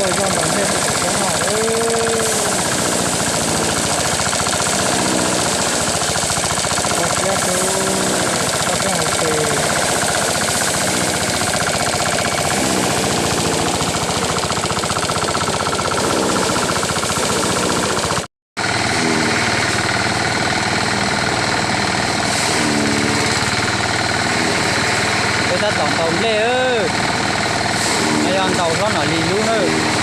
Tuaj zoj ntaus nplej rau pem roob no lawm. Koj siab rau koj thiaj hauv tes. Peb tab tom ntaus nplej, no yog ntaus hlob Nom Lis lub na.